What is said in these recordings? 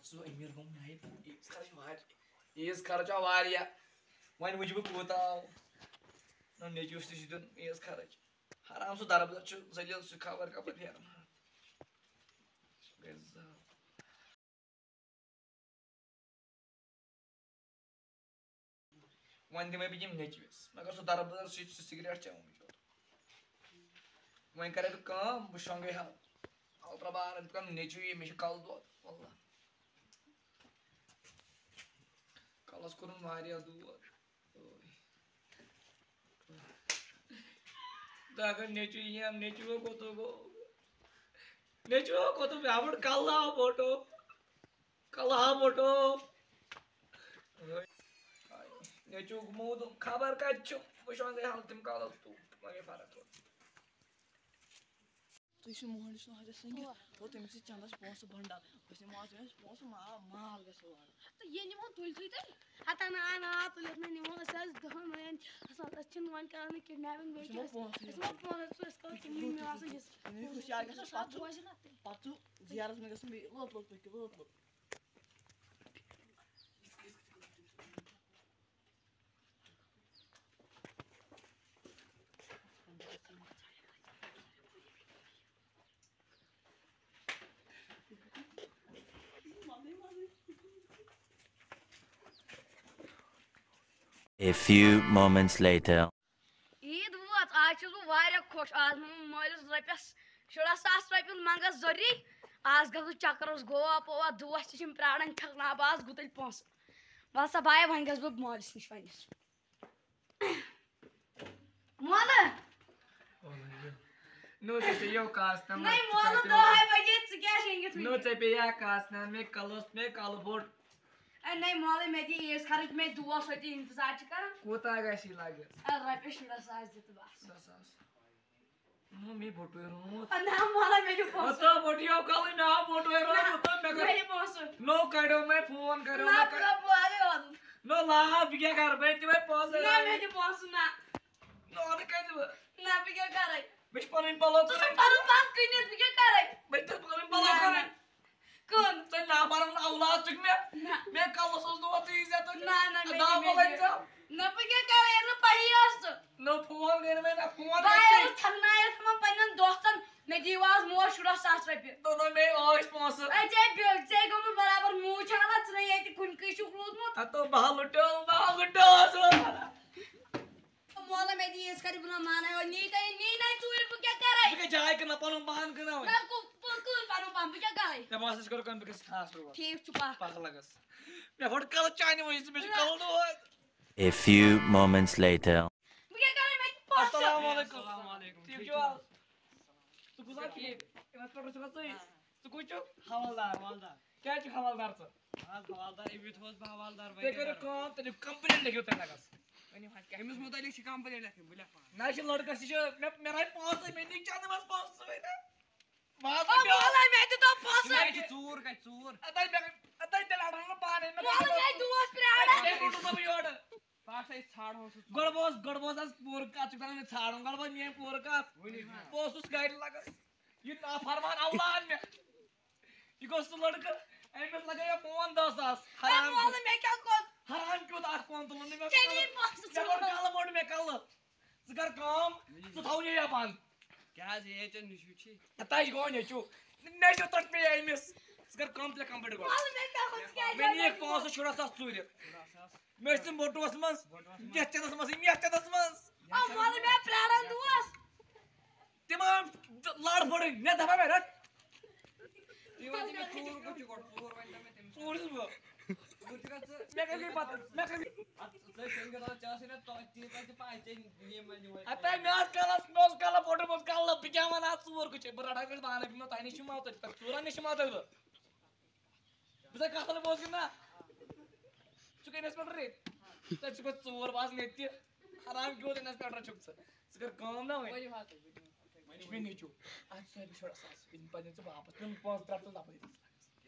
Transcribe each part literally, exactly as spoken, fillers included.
سُہ أمیٖر گوٚو مےٚ آیہِ عیٖز خرٕچ واریاہ، عیٖز خرٕچ آو واریاہ۔ وۄنۍ وٕچھِ بہٕ کوٗتاہ آو۔ نہ نیٚچوِس تہِ چھُ دیُن عیٖز خرٕچ۔ حرام سُہ دربدر چھُ ذٔلیٖل، سُہ خبر کَپٲرۍ پھیران۔ سُہ گژھِ زٕ ہَتھ۔ وۄنۍ دِمے بہٕ یِم نیٚچوِس، مگر سُہ دربدر سُہ چھُ سِگریٹ چٮ۪وان بِچور۔ وۄنۍ کَرے بہٕ کٲم، بہٕ شۄنٛگے ہا۔ اَلہٕ ترٛاوٕ بہٕ آرام، دَپان نیٚچوٗ یہِ، مےٚ چھُ کَلہٕ دود، واللہ۔ کَلَس کوٚرُن واریاہ دود۔ تہٕ اگر نیٚچوٗ یِیَم، نیٚچوٗ کوٚت گوٚو؟ نیٚچوٗ کوٚت؟ مےٚ ہاوُن کَلہٕ ہاو موٹو۔ کَلہٕ ہاو موٹو۔ نیٚچوٗ گوٚمُت خبر کَتہِ چھُ۔ وٕچھو گٔے حالتِم کَلَس تہٕ وۄنۍ گٔے فرق۔ تُہۍ چھِو موہَن یُس نہٕ حاجَس سٕنٛدِتھ، گوٚو تٔمِس چھِ چَندَس پونٛسہٕ بنٛڈل۔ أسۍ نِمو آز تٔمِس پونٛسہٕ، ما-، مال گژھِ اورٕ۔ تہٕ یہِ نِمو تُلتھٕے تیٚلہِ۔ ہتا نا، نا، تُلِتھ نہٕ نِمو أسۍ حظ دَہَن ؤرِین۔ اَصٕل، أسۍ چھِنہٕ وۄنۍ کَران نہٕ کِڈنیپِنٛگ بیٚیہِ أسۍ نِمو کینٛہہ۔ پونٛسہٕ أسۍ نِمو یورٕ۔ پونٛسہٕ، أسۍ کَرو تِمنٕے مےٚ باسان یُس۔ تُہۍ ہُشیار گژھو، پَتہٕ چھُ، پَتہٕ چھُ زیرَس منٛز گژھُن بیٚیہِ لوٚت لوٚت پٔکِو، لوٚت لوٚت۔ A few moments later. عیٖد وٲژ، آز چھُس بہٕ واریاہ خۄش۔ آز نِمو مٲلِس رۄپیَس شُراہ ساس رۄپیہِ ہُنٛد منٛگَس ضروٗری۔ آز گژھٕ بہٕ چکرَس گوا پوا، دوس تہِ چھِم پرٛاران، چھَکھ نہٕ بہٕ آز گُتٕلۍ پونٛسہٕ۔ وَل سا بایا، وۄنۍ گژھٕ بہٕ مٲلِس نِش پنٛنِس۔ مولہٕ۔ نو ژےٚ پیٚیو کاسنَس منٛز نَے مولہٕ، دَہے بجے، ژٕ کیٛاہ شیٚنگِتھ نو وٕنہِ؟ ژےٚ پیٚیا کاسنَس مےٚ کَلَس، مےٚ کَلہٕ بوٚڑ۔ اے نَے مولہٕ، مےٚ دِ عیٖذ خرٕچ، مےٚ دوس ہوٚتہِ اِنتظار چھِ کَران۔ کوٗتاہ گژھِ یہِ لَگَس؟ اے رۄپیَس شُراہ ساس دِ تہٕ بَس۔ دَہ ساس۔ نو مے بوٚٹوے روٗمُت۔ نہ، مولہ، مےٚ چھُ پونٛسہٕ۔ ہتو بوٚٹیو کلٕے مےٚ آو بوٚٹوے نہ، روٗمُت، نہ، مےٚ کر-، مےٚ چھُ پونٛسہٕ۔ نو کڑیو مےٚ فون کریو نہ، مےٚ کر-، نہ، بہٕ آیے وَنُن۔ نو لا، بہٕ کیٛاہ کرٕ، مےٚ تہِ وۄنۍ پونٛسہٕ نہ، راوٕنۍ۔ مےٚ چھُ پونٛسہٕ نہ۔ نو اَدٕ کَتہِ بہٕ؟ نہ، بہٕ کیٛاہ کرے؟ مےٚ چھِ پَنٕنۍ پَلو ژٕ چھُکھ کٕنٕنۍ۔ پَنُن پان کٕنِتھ، بہٕ کیٛاہ کرے؟ مےٚ چھِ پَنٕنۍ پَلو نہ، نہ۔ کٕنٕنۍ۔ کٕن۔ ژٕ نافرمان اولاد چھُکھ مےٚ۔ نہ۔ مےٚ کَلَس اوس نہٕ وۄتھُے عزت۔ نہ، نہ، مےٚ داو دِ، مےٚ بَلَے دِ۔ ژےٚ۔ نہ، بہٕ کیٛاہ کَرٕ، ییٚلہِ نہٕ پَیی ٲس ژٕ۔ نہ، فون کٔرۍ مےٚ، نہ فون بہٕ کَتہِ؟ آیَس ژھَکناوِتھ یِمَن پنٛنٮ۪ن دوستَن، مےٚ دِیِو آز موج شُراہ ساس رۄپیہِ۔ دوٚپمَے ٲسۍ پونٛسہٕ۔ اے، ژےٚ بے-، ژےٚ گوٚمُت برابر موٗج حالت، ژٕ نَے ییٚتہِ کُنہِ کٲنٛسہِ چھُکھ روٗدمُت۔ ہَتو بہٕ ہا لُٹیوس، بہٕ ہا لُٹیوس۔ مولہ مےٚ دِیٖس کَرِ بہٕ نہ مانَے، او نی تَے، نی نَے ژوٗرِ، بہٕ کیٛاہ کَرَے؟ بہٕ کیٛاہ جاے کٕنہٕ پَنُن پان کٕنہٕ وۄنۍ؟ نہ، کُ-، پہٕ-، کٕن پَنُن پان، بہٕ کیٛاہ کَرَے؟ مےٚ باسان، أسۍ کَرو کٲم، بہٕ گژھٕ خاص روڈ۔ ٹھیٖک چھُ، پَکھ۔ پَکھ لَگَس۔ مےٚ پھوٚٹ کَلہٕ چانہِ وجہ سۭتۍ، مےٚ چھُ کَلہٕ دود۔ A few moments later. بہٕ کیٛاہ کَرَے، مےٚ تہِ پونٛسہٕ۔ السلام علیکم۔ السلام علیکم۔ ٹھیٖک چھِو حظ؟ ژٕ کُس حظ چھُکھ؟ اِنسپیکٹر چھُکھ حظ ژٕے؟ ژٕ کُس چھُکھ؟ حوالدار، حوالدار۔ کیٛازِ چھُکھ حوالدار ژٕ؟ حظ، حوالدار، أمِس تھوٚوُس بہٕ حوالدار تُہۍ کٔرِو وغیرہ۔ کٲم، تُہۍ لیکھِو complaint لیکھِو تُہۍ لَگَس۔ ؤنِو حظ، کیٛاہ؟ أمِس مُتعلِق چھِ complaint لیکھٕنۍ، بہٕ لیکھٕ پانہٕ۔ نہ، یہِ چھِ لٔڑکَس، یہِ چھِ مےٚ، مےٚ رَٹہِ پونٛسہٕ، مےٚ نِکۍ چَنٛدٕ منٛز پونٛسہٕ ژٕ ؤنۍ۔ بہٕ حظ او، وَنہٕ مولہ، مےٚ تہِ دو پونٛسہٕ۔ مےٚ چھِ ژوٗر کَتہِ، ژوٗر؟ اَدَے مےٚ، اَدَے تیٚلہِ اَڑَن نہٕ پانَے، مےٚ مولہ، مےٚ دوس پرٛاران۔ تیٚلہِ روٚٹُس نہٕ بہٕ یورٕ۔ پَکھ سا، أسۍ ژھانٛڈہون سُہ۔ گۄڈٕ بوز، گۄڈٕ بوز حظ پوٗرٕ کَتھ، ژٕ چھُکھ دَپان مےٚ ژھانٛڈُن، گۄڈٕ بوز میٛٲنۍ پوٗرٕ کَتھ۔ ؤنِو۔ بہٕ اوسُس گَرِ لَگَس، یہِ نافرمان اولاد مےٚ۔ یہِ گوٚو سُہ لٔڑکہٕ، أمِس لَگٲیو فون دَہ ساس۔ ہے، حرام مولہٕ، کیُتھ۔ مےٚ کیٛاہ کوٚر؟ حرام کیُتھ اَکھ فون تُلُن نہٕ مےٚ۔ ژےٚ نی پونٛسہٕ، ژےٚ کوٚر ژٕ کَلہٕ بوٚڑ مےٚ کَلہٕ۔ ژٕ کر کٲم، ژٕ تھاو یہِ یَپان۔ کیٛاہ حظ، یہِ ہے ژےٚ نیٚچوٗ چھی؟ ہے، تۄہہِ گوٚو نیٚچوٗ۔ نیٚچوٗ تۄہہِ پیٚیہِ أمِس۔ ژٕ کر کٲم، تیٚلہِ کَم پٲٹھۍ گۄڈٕ۔ وَلہٕ مےٚ کیٛاہ گوٚو، ژٕ کیٛازِ مےٚ نِیَکھ پانٛژھ ساس شُراہ ساس ژوٗرِ۔ مےٚ ٲسۍ تِم بوٹوَس منٛز، یَتھ چَندَس منٛز، یِم یَتھ چَندَس منٛز۔ آ، وَلہٕ مےٚ پرٛاران دوس۔ تِم آو لَڑ پھٔڑٕنۍ، مےٚ دَپان مےٚ رَٹ۔ تُہۍ ؤنۍ تَو مےٚ ژوٗر کُس چھُ گۄڈٕ؟ ژوٗر ؤنۍ تَو مےٚ تٔمِس۔ ژوٗر چھُس بہٕ۔ ژوٗر چھُ گژھان ژٕ۔ مےٚ کَتہِ گٔے پَتہ؟ مےٚ کَتہِ گٔے؟ اَتھ ژٕ چھَکھ گِنٛدان، ژےٚ ٲسٕے نہ تۄ-، تیٖژاہ تہِ پَے، ژےٚ یِم وۄنۍ یِہوٚے ہَتاے مےٚ ٲس کَلَس، مےٚ اوس کَلَس پھوٚٹمُت، کَلہٕ، بہٕ کیٛاہ وَنہٕ اَتھ ژوٗر کُس چھُ؟ بہٕ رَٹہٕ ہا گۄڈٕ پانَے، بہٕ نہ تۄہہِ نِش چھُ مَتُر، پَتہٕ ژوٗرَن نِش چھُ مَتُر بہٕ۔ بہٕ چھُسا کَتھ وَنان، بہٕ اوسُس گِنٛدان۔ ژٕ کَتہِ اِنَسپٮ۪کٹَر رٔٹۍ؟ ژٕ چھُکھ پَتہٕ ژوٗر باسان ییٚتہِ تہِ۔ حرام کیوٗتھ اِنَسپٮ۪کٹَر چھُکھ ژٕ۔ ژٕ کَر کٲم نا وۄنۍ۔ ؤنِو حظ تُہۍ، ؤنِو۔ یہِ چھُ مےٚ نیٚچوٗ۔ اَتھ چھُ سُہ رۄپیہِ شُراہ ساس۔ یِم پَزن ژٕ واپَس۔ تِم پونٛسہٕ درٛاو تہٕ لاپَس دِتھ۔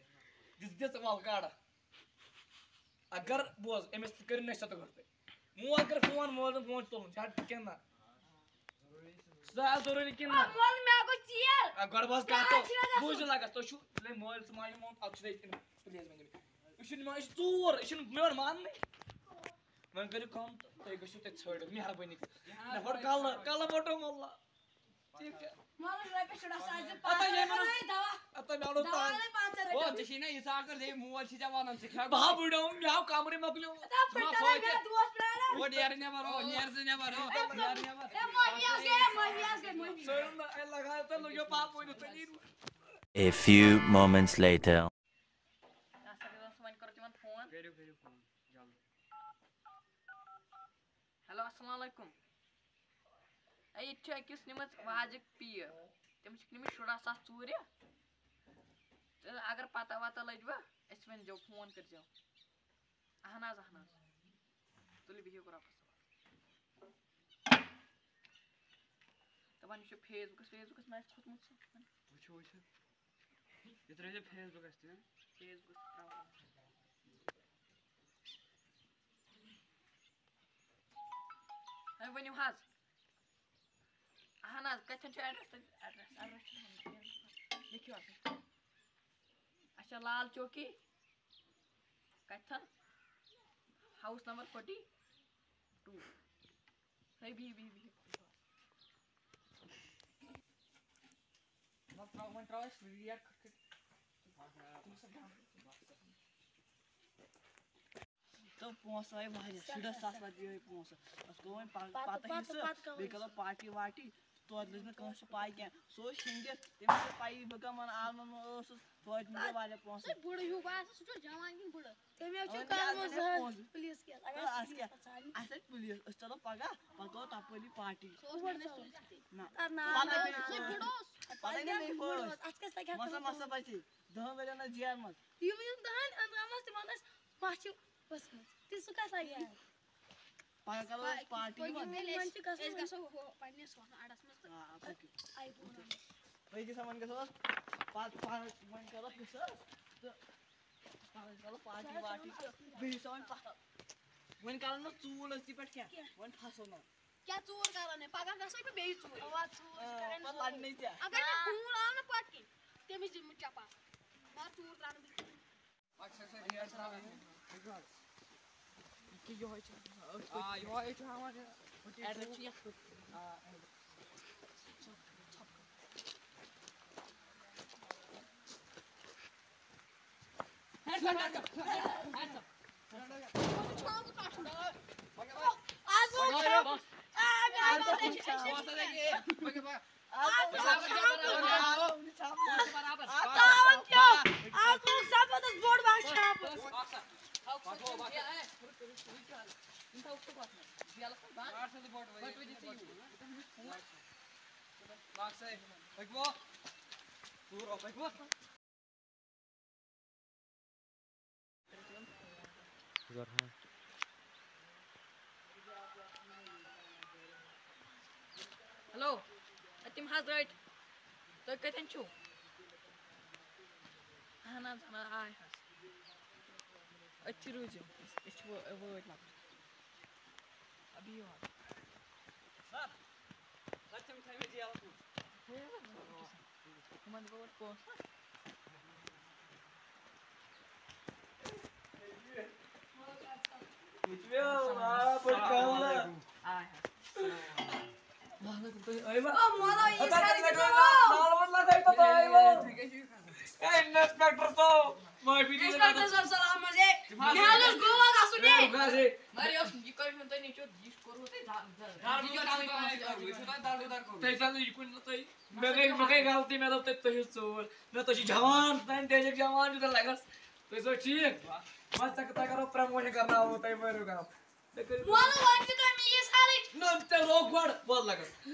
دِژ، دِژ وَل کاڑا۔ اگر بوز، أمِس تہِ کٔرِو نٔشہِ ژٕ تہٕ گۄڈٕ تُہۍ۔ مول کَرِ فون، مول دَپہِ فون چھُ تُلُن، چھا کِنہٕ نہ؟ زٕ ہتھ ضروٗری کِنہٕ نہ؟ مول، مےٚ گوٚو ژیر۔ آ، گۄڈٕ بس کَتھ مےٚ تہٕ چھُنہ گژھُن۔ بوٗزِو لگس، تُہۍ چھُو، ییٚلہِ مٲلۍ تہٕ ماجہِ ووٚن، پتہٕ چھُ ییٚتہِ کِنہٕ پلیز وۄنۍ کٔرِو۔ یہِ چھُنہٕ ما-، یہِ چھُ ژوٗر، یہِ چھُنہٕ میون ماننٕے۔ وۄنۍ کٔرِو کٲم تہٕ تُہۍ گٔژھِو تَتہِ ژھٲنٛڈِتھ، مہربٲنی کٔرِتھ۔ مےٚ پھوٚٹ کَلہٕ، کَلہٕ پھوٚٹُم واللہ۔ ٹھیٖک چھا؟ مولوی رۄپیَس شُراہ ساس دِ، ہتا پانٛژھ ییٚمہِ ہتھ رۄپیہِ دوا۔ ہتا مےٚ اَنو دوا تانۍ۔ اَنَے پانٛژھ ہتھ او، رۄپیہِ۔ ژےٚ چھِی نا یہِ ژاکر، ہے، مول چھِ ژےٚ وَنان، ژٕ کھٮ۪کھ بہٕ ہا بٕڈیوم، مےٚ آو کَمرٕے مۄکلیومُت۔ ہتا ژٕ ما پھٕٹن فٲیدٕ؟ مےٚ دوس پرٛاران۔ او، نیر نٮ۪بر، او، نیر ژٕ نٮ۪بر، او، نیر نٮ۪بر۔ ہے، مولوی حظ گٔے، مولوی حظ گٔے، مولوی۔ سٲرِم نہ، اے، لگا تہٕ لٔگِو پاپہٕ ؤنِو تُہۍ نیٖرِو۔ A few moments later. اَسا، وۄنۍ کَرو تِمَن فون۔ کٔرِو، کٔرِو فون، جلدی۔ ہیلو، السلام علیکم۔ اے، ییٚتہِ چھُ أکِس نِمٕژ واجہِ پیٖر۔ تٔمِس چھِکھ نِمٕتۍ شُراہ ساس ژوٗرِ۔ تہٕ اگر پتہ وتہ لٔجوٕ، اَسہِ ؤنۍزیو، فون کٔرۍزیو۔ اہن حظ، اہن حظ۔ تُلِو بِہِو رۄبَس حوالہٕ۔ دَپان یہِ چھُ فیس بُکَس، فیس بُکَس ما آسہِ کھوٚتمُت سُہ؟ وٕچھِو، وٕچھِو۔ یہِ ترٛٲیزیو فیس بُکَس تہِ، ہہ؟ فیس بُکَس تہِ ترٛاوو۔ ہے، ؤنِو حظ۔ اہن حظ، کَتٮ۪ن چھُ ایڈریس تۄہہِ؟ ایڈریس، ایڈریس چھُنہٕ وَنُن کینٛہہ۔ لیکھِو حظ۔ اچھا، لال چوکی۔ کَتٮ۪ن؟ House number forty two. ہے، بِہِو، بِہِو، بِہِو۔ وۄنۍ ترٛاو، وۄنۍ ترٛاو اَسہِ ریٹ کھٔ-، کھٔ-، تہٕ پونٛسہٕ آیہِ واریاہ، شُراہ ساس رۄپیہِ آیہِ پونٛسہٕ۔ اَسہِ گوٚو وۄنۍ پَ-، پَتہٕ پَتہٕ، حِصہٕ، پَتہٕ کَوَے؟ بیٚیہِ کَرو پارٹی وارٹی۔ توتہِ لٔج نہٕ کٲنٛسہِ پَے کینٛہہ۔ سُہ اوس شیٚنٛگِتھ، تٔمِس چھِ پَیی بہٕ کَمَن عالمَن منٛز اوسُس۔ توتہِ مےٚ گوٚو واریاہ پونٛسہٕ۔ سُہ بُڈٕ ہیوٗ باسان، سُہ چھُ جوان کِنہٕ بُڈٕ؟ تٔمۍ حظ چھُ اَوَے کَرمٕژ مےٚ زَن۔ پونٛسہٕ۔ پُلیٖس کیس، اگر تہٕ اَسہِ پُلیٖس کیٛاہ؟ پَژھالہِ۔ اَسہِ اَتہِ پُلیٖس، أسۍ چَلو پَگاہ، پَتہٕ گوٚو تَپٲری پارٹی۔ سُہ اوس مےٚ نہ، نہ۔ پَتہٕ نہ، پَتہٕ نہ، بیٚیہِ نہ۔ سُہ بُڈٕ اوس۔ پَتہٕ گٔے مےٚ بُڈٕ فٲصلہٕ۔ اوس۔ اَتھ کیٛاہ لَگہِ ہا مَسا، کٲم؟ مَسا بَچے۔ دَہَن ؤرِیَن ٲس جیل منٛز۔ یِم، یِم دَہَن أنٛدرَمَس تِمَن ٲسۍ مَچھِ ؤژھمٕژ۔ تہِ سُہ کَتھ لَگہِ ہا؟ پَگاہ کَرو أسۍ پارٹی پٔکِو، وۄنۍ۔ وۄنۍ چھِ گژھُن أسۍ وۄنۍ۔ گژھو ہُہ، پَنٕنِس ہۄتھ اَڈَس منٛز تہٕ آ، پٔکِو۔ آیہِ بوٗرَن۔ پٔکِو سا، وۄنۍ گژھو أسۍ پَتہٕ، پَتہٕ وۄنۍ کَرو حِساب تہٕ پَگاہ کَرو پارٹی وارٹی تہٕ بیٚیہِ چھِ وۄنۍ پَتھر۔ وۄنۍ کَرو نہٕ ژوٗر أزکہِ پٮ۪ٹھ کینٛہہ، کینٛہہ۔ وۄنۍ پھَسو نہٕ۔ کیٛاہ ژوٗر کَرو نہٕ؟ پَگاہ گژھو أسۍ بیٚیہِ ژوٗرِ۔ اَوا، ژوٗر چھِ آ، کَرٕنۍ پَتہٕ ژوٗر۔ لَڑنٕے ژےٚ۔ اگر مےٚ خوٗن آو نہٕ پَتہٕ کِہیٖنۍ، تٔمِس دِمہٕ چَپَل۔ مگر ژوٗر ترٛاونہٕ بہٕ کِہیٖنۍ۔ اَکھ چھِ آسان ریٹ ترٛاوٕنۍ۔ یہِ کہِ یِہوٚے چھِ آسان أتھۍ آ، پٔتۍ یِہوٚے چھُ ہاوان یہِ۔ ایڈریس چھُ یَتھ پٔتۍ۔ آ، ایڈریس۔ آز ووت شام۔ آ، مےٚ آیہِ بدل۔ آز ووت شام۔ آز ووت زبردست بوٚڑ بار شام۔ ہیلو، تِم حض رٔٹۍ۔ تُہۍ کَتٮ۪ن چھِو؟ اہن حظ، اہن حظ، آے حظ۔ أتھی روٗزِو، أسۍ چھِ وٲ-، وٲتۍ لگ بگ۔ ابھی یور۔ سر، سر، تِم تھٲے مےٚ جیلَس منٛز۔ ہے، وۄنۍ چھُ سا۔ یِمَن دِمو گۄڈٕ پونٛسہٕ۔ یہِ چھُ مےٚ برابر کَلہٕ۔ آے حظ۔ وعلیکم، تُہۍ ٲیوا؟ او، مولوی، ہتا، یہِ کَتہِ لَگٲو؟ نال وَن لَگٲو تہٕ تُہۍ ٲیوا؟ ہے، انسپیکٹر صٲب، معٲفی دِیِو۔ انسپیکٹر صٲب، سلام حظ، ہے۔ مےٚ حظ اوس گوا گژھُن، ہے۔ ہے، رُکھ حظ، ہے۔ مگر یہِ اوس، یہِ کٔرِو نہٕ تُہۍ نیٚچوٗ، یہِ کوٚروٕ تۄہہِ دَ-، دَ-، دَربٕدَر یہِ کَتھ کوٚروٕ تۄہہِ؟ یہِ چھُ تۄہہِ دَربٕدَر کوٚرمُت۔ تُہۍ زَن یہِ کُنہِ، تُہۍ، مےٚ گٔے، مےٚ گٔے غلطی، مےٚ دوٚپ تۄہہِ، تُہۍ چھِو ژوٗر۔ مےٚ، تُہۍ چھِو جوان، تُہٕنٛدۍ دٮ۪جِکۍ جوان چھِو تُہۍ لَگَس۔ تُہۍ چھِو ٹھیٖک؟ بَس، ژےٚ، تۄہہِ کَرو پرٛموشَن کَرناوو تۄہہِ، مٲرِو کَرو۔ مولہٕ وۄنۍ چھِ تۄہہِ میٖس ہَرٕچ۔ نہ، تیٚلہِ روو گۄڈٕ، بوز لَگَس۔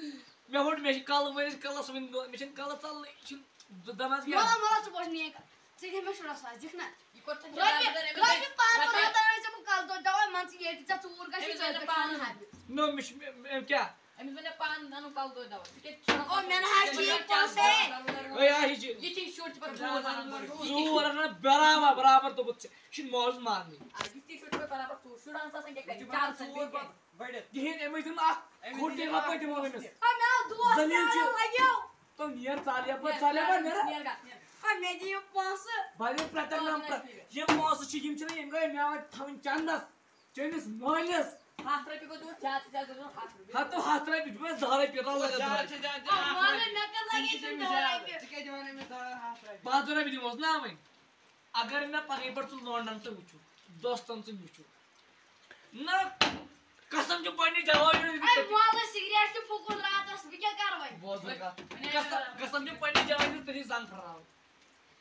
مےٚ ووٚن، مےٚ چھِ کَلہٕ وٲلِس کَلَس وۄنۍ، مےٚ چھِنہٕ کَلَس ژَلنٕے، یہِ چھِنہٕ دَنٛدَس گژھِ۔ مولہٕ، مولہٕ، ژٕ بوز مےٚ اَکہِ کَتھ۔ ژےٚ دِمہٕ شُراہ ساس، دِکھ نا؟ یہِ کوٚر ژےٚ رۄپیہِ، ڈرٛاے وَر، رۄپیہِ پانٛژھ ہَتھ رۄپیہِ۔ ترٛاوے ژےٚ بہٕ کَلہٕ دۄد دَوا، مان ژٕ ییٚتہِ، ژےٚ ژوٗر گژھِ، أمِس ژےٚ وَنہِ ژےٚ پانہٕ پانہٕ ہَتھ۔ نو، مےٚ چھُ، مےٚ، مےٚ کیٛاہ؟ أمِس وَنہِ پانہٕ اَنُن کَلہٕ دۄد دَوا۔ ژٕ کیٛازِ چھُکھ او، مےٚ نہ حظ چھِ یہِ پونٛسَے۔ ہے، آ، یہِ چھِ یہِ چھِنہٕ شُرۍ چھِ پَتہٕ ژوٗر وَنان پَتہٕ۔ ژوٗر برابر برابر دوٚپُتھ ژےٚ، یہِ چھُنہٕ ماجہِ ماننٕے۔ اَدٕ یہِ تہِ چھُ برابر ژوٗر شُرہَن ساسَن کیٛاہ کَرِ؟ چار ساس رۄپیہِ۔ کِہیٖنۍ، أمِس دِمہٕ اَکھ کھوٚٹ تہِ رۄپَے دِمو أمِس۔ ہے، مےٚ آو دود، زٔمیٖن مےٚ چھُ۔ لَگیو۔ تو نیر ژال یپٲرۍ، ژال یپٲرۍ، نیر۔ نیر گژھ، نیر۔ ہے، مےٚ دِیِو پونٛسہٕ۔ بَنہِ پرٛتَک نام پرٛ-، یِم پونٛسہٕ چھِ، یِم چھِنہٕ یِم گٔے مےٚ وۄنۍ تھاوٕنۍ چَندَس۔ چٲنِس مٲلِس۔ ہَتھ رۄپیہِ گوٚو دیُن، زیادٕ چھِ زیادٕ دیُن ہَتھ رۄپیہِ۔ ہَتھ تہٕ ہَتھ رۄپیہِ چھُ مےٚ دَہ رۄپیہِ، رَلہٕ لَگان دَہ زیادٕ رۄپیہِ۔ چھِ زیادٕ دیُن آ، اَکھ مگر رۄپیہِ۔ مےٚ کَتھ لَگہِ تٔمِس تِم دَہ زیادٕ۔ رۄپیہِ؟ ژٕ کیٛازِ دِوان أمِس دَہ، ہَتھ رۄپیہِ؟ پانٛژھ رۄپیہِ دِموس نا وۄنۍ۔ اگر مےٚ پَنٕنۍ پٲٹھۍ ژٕ لونڈَن تہٕ وٕچھُکھ، دوستَن ژٕ وٕچھُکھ۔ نہ، قسم چھُ پننہِ جوانی ہُنٛد۔ اے، مولہٕ سگریٹ تہِ پھُکُن راتس، بہٕ کیٛاہ کرٕ وۄنۍ؟ بوز وۄنۍ کتھ۔ قسم، قسم چھُ پننہِ جوانی ہُنٛد، تُہۍ زنگ پھٕٹراوان۔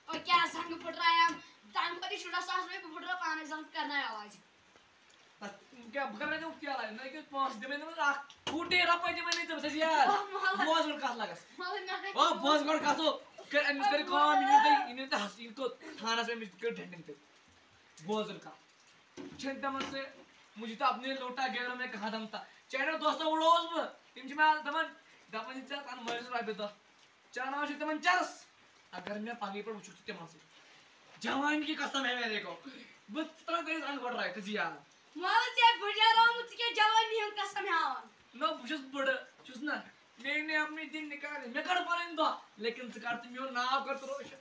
او، کیٛاہ زنگ پھٕٹراوان؟ تنہٕ پتہٕ شُراہ ساس رۄپیہِ پھٕٹرٲو پانے زنگ کرناے علاج۔ تتھ کیٛاہ، بہٕ کرٕ وۄنۍ کیٛاہ علاج؟ نہ کہِ پونٛسہٕ دِمے نہٕ وۄنۍ اکھ پھُٹے رۄپے دِمے نہٕ ژےٚ، بہٕ چھَس یاد۔ او، مولہٕ۔ بوز گۄڈٕ کتھ لگس۔ مولہٕ، مےٚ گٔے او، بوز گۄڈٕ کتھ، او، کر أمِس کٔرِو کٲم، یہِ نِیِو تُہۍ، یہِ نِیِو تُہۍ ہس-، یہِ کوٚت تھانس، أمِس کٔرِو ڈنڈِنگ تُہۍ۔ بوز گۄڈٕ کتھ۔ چھِنہٕ تِمن سۭتۍ، مجھے تو اپنے لوٹا گیروں میں کہاں دم تھا۔ چانیو دوستو وُڑوس بہٕ۔ تِم چھِ مےٚ دَپان، دَپان چھِ ژےٚ تَن مٲلِس رۄپیہِ دَہ۔ چاناوان چھِ تِمن چرس۔ اگر مےٚ پگہٕے پٮ۪ٹھ وٕچھُکھ ژٕ تِمن سۭتۍ۔ جوانی کی قسم ہے میرے کو۔ بہٕ ترٛاوٕ تٔمِس اَنٛگہٕ پھٕٹرٲوِتھ، ژٕ یاد۔ مولہٕ ژےٚ بٕڈیراومُت، ژٕ کیٛاہ جوانی ہُنٛد قسم ہٮ۪وان؟ نہ، بہٕ چھُس بٕڈٕ، چھُس نہ۔ میں نے اپنے دن نکالے۔ مےٚ کَڑ پَنٕنۍ دۄہ، لیکن ژٕ کَڑ تہٕ میون ناو کَر تہٕ روشن۔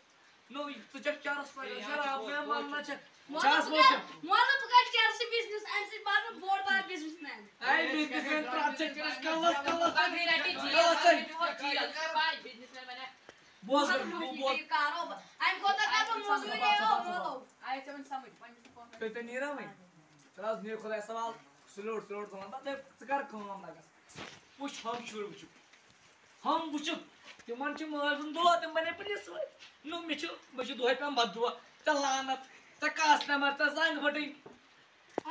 نو، ژٕ چکھ چرس لگان، شراب مےٚ ماننا چھکھ۔ مولہٕ چرس بہٕ ووت کرٕ، مولہٕ بہٕ کرٕ چرسہِ business، اَمہِ سۭتۍ بنہٕ بہٕ بوٚڑ بار businessman۔ اے، businessman ترٛٹھ ژےٚ چرس کلس، کلس، پگہٕے رٹہِ جیل، کلس ژےٚ۔ پگہٕے رٹہِ جیل، پاے businessman بنہِ۔ بوز مولہٕ گۄڈٕ، بوز، مولہٕ بوز۔ یہِ کارو بہٕ، اَمہِ خٲطرٕ کرٕ بہٕ موٚزوٗرۍ، اے، او مولو۔ آیے ژےٚ وۄنۍ سمجھ، وۄنۍ چھُس نہٕ پونٛسہٕ۔ تُہۍ تہِ نیٖرو وۄنۍ۔ چلو حظ، نِیِو خۄدایَس حوالہٕ، سُہ لوٚڑ، سُہ لوٚڑ، ژٕ وَن تہٕ، ژٕ کر کٲم لگس۔ وٕچھ، ہُم شُرۍ وٕچھِکھ۔ ہُم وٕچھِکھ، تِمن چھُ مٲلۍ سُنٛد دود، تِم بنے پُلیٖس وٲلۍ۔ نو، مےٚ چھُ، مےٚ چھُ دۄہے پٮ۪وان بددُعا، ژےٚ لعنت، ژےٚ کاسنمر، ژےٚ زنٛگ پھٹٕنۍ۔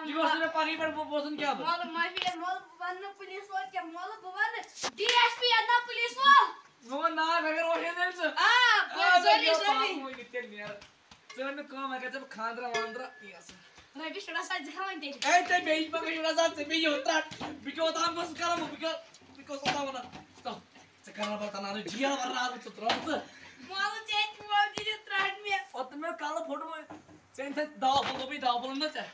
یہِ اوس نہٕ مےٚ پنٕنۍ پٲٹھۍ بو-، بوزُن کینٛہہ۔ مولہٕ معٲفی، مولہٕ بہٕ وَنہٕ نہٕ پُلیٖس وٲلۍ کینٛہہ، مولہٕ بہٕ وَنہٕ ڈی ایس پی یَتھ نا پُلیٖس وول۔ میون ناو اگر وۄنۍ ہٮ۪ن ژٕ۔ آ، بہٕ آ، ضروٗری، یہِ ضروٗری۔ پاپہٕ وۄنۍ یِتھ کٔنۍ نیرٕ۔ ژٕ وَن مےٚ کٲم، اگر ژےٚ بہٕ خانٛدرا وانٛدرا یَژھٕ۔ رۄپیہِ شُراہ ساس دِکھا وۄنۍ تیٚلہِ۔ اے، ژےٚ بیٚیہِ مگر شُراہ ساس، ژےٚ بیٚیہِ یوت ترٛٹھ۔ بہٕ کیٛاہ اوٚتام اوسُس کران، بہٕ کیٛاہ، بہٕ کیٛاہ اوسُس اوٚتام وَنان؟ ژٕ، ژٕ کران پَتہٕ تَنہٕ جیل وَنان، ژٕ ترٛاوَکھ ژٕ۔ مولہٕ ژےٚ تہِ ووت یہِ ترٛٹھ مےٚ۔ پَتہٕ مےٚ کَلہٕ پھوٚٹمُت۔ ژےٚ أنۍ تَتہِ دَوا پھوٚل، دوٚپُے دَوا پھوٚل أنۍ نا ژےٚ؟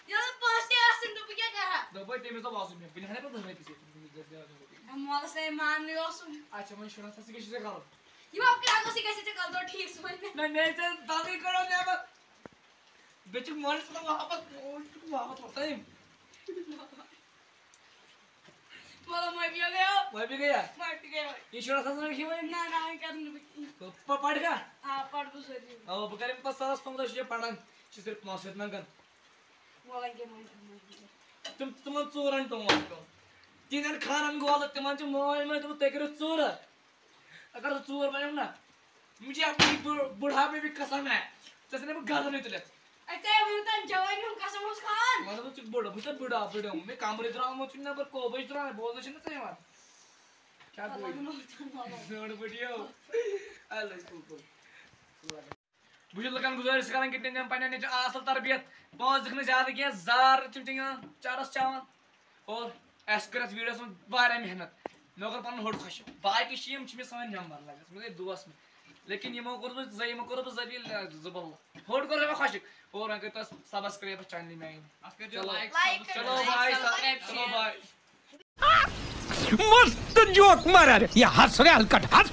ییٚلہِ نہٕ پونٛسہٕ تہِ آسَن تہٕ بہٕ کیٛاہ کَرٕ ہا؟ دوٚپمَے تٔمِس دوٚپ آسُن مےٚ، بہٕ نِہَے پَتہٕ دَہ رۄپیہِ ژےٚ۔ مولَس ہے ماننٕے اوسُم۔ اچھا، وۄنۍ شُراہ ساس، ژٕ کیٛاہ چھُے ژےٚ کَرُن؟ یہِ وۄنۍ کیٛاہ گوٚژھ یہِ گژھِ ژےٚ کَرُن؟ ٹھیٖک چھُ وۄنۍ مےٚ۔ نہ، مےٚ ژےٚ دَنٛدٕے کٔڑٕم نٮ۪بَر۔ بیٚیہِ چھُکھ مٲلِس وَنان واپَس، مول چھُکھ واپَس وَسان۔ مطلب، معٲفی ہو گٔیو۔ معٲفی گٔیا؟ معٲفی گٔیو۔ یہِ شُراہ ساس رۄپیہِ چھِ وۄنۍ۔ نہ، نہ، وۄنۍ کَرٕ نہٕ بہٕ کِہیٖنۍ۔ پ-، پَڑھ کھا؟ آ، پَڑھ بہٕ ضروٗری۔ آ، بہٕ کَرٕ أمِس پَتہٕ سَرَس فون، تۄہہِ چھُو یہِ پَران، یہِ چھِ صرف پونٛسہٕ ہیٚتہِ منٛگان۔ وۄنۍ لَگہِ مےٚ معٲفی۔ تِم، تِمَن ژوٗرَن ٹونٛٹھ پیوٚو۔ تِہِنٛدٮ۪ن خانَن گولہٕ، تِمَن چھِ مٲلۍ مٲلۍ دوٚپمُت، "تُہۍ کٔرِو ژوٗرٕ۔" اگر ژٕ ژوٗر بَنیٚکھ نا، مجھے اپنی بُ-، بُڑھاپے بھی قسم ہے، ژےٚ ژھٕنے بہٕ گردَنٕے تُلِتھ۔ اے، ژےٚ ووٚنُتھ تَمہِ جوانی ہُنٛد قسم اوس کھٮ۪وان۔ مطلب، ژٕ چھُکھ بُڑٕ، بہٕ چھُس بُڑھا، بُڑھا، مےٚ کمرٕ درٛامُت چھُنہٕ نٮ۪بر، کوبٕچ درٛاے، بوزنَے چھُنہٕ ژےٚ یِوان۔ کیٛاہ گوٚو؟ زیوٗٹھ پٲٹھۍ یو۔ اللہ چھُ کوٗکُن۔ بہٕ چھُس لُکن گُزٲرِش کران کہِ تِم دِن پننٮ۪ن نیٚچوٮ۪ن اصل تربیت، پونٛسہٕ دِکھ نہٕ زیادٕ کینٛہہ، زار چھِنہٕ تِم یِوان چرس چاوان۔ اور اَسہِ کٔر اَتھ ویٖڈیوَس منٛز واریاہ محنت، مےٚ کوٚر پَنُن ہوٚٹ خۄشک۔ باقٕے چھِ یِم چھِ مےٚ سٲنۍ مٮ۪مبر لگان، مےٚ گٔے دوس مےٚ، لیکن یِمو کوٚر بہٕ زٔ-، یِمو کوٚر بہٕ ذلیل، زٕ بَلہٕ۔ ہوٚٹ کوٚر مےٚ خۄشک۔ اور وۄنۍ کٔرۍ تو subscribe اَتھ channel میٛانہِ۔ اَتھ کٔرۍ زیو چلو۔ Like، چلو، bye، subscribe، چلو، share۔ Bye۔ مست جوک مارا رے، یہ ہس رے ہلکٹ ہس۔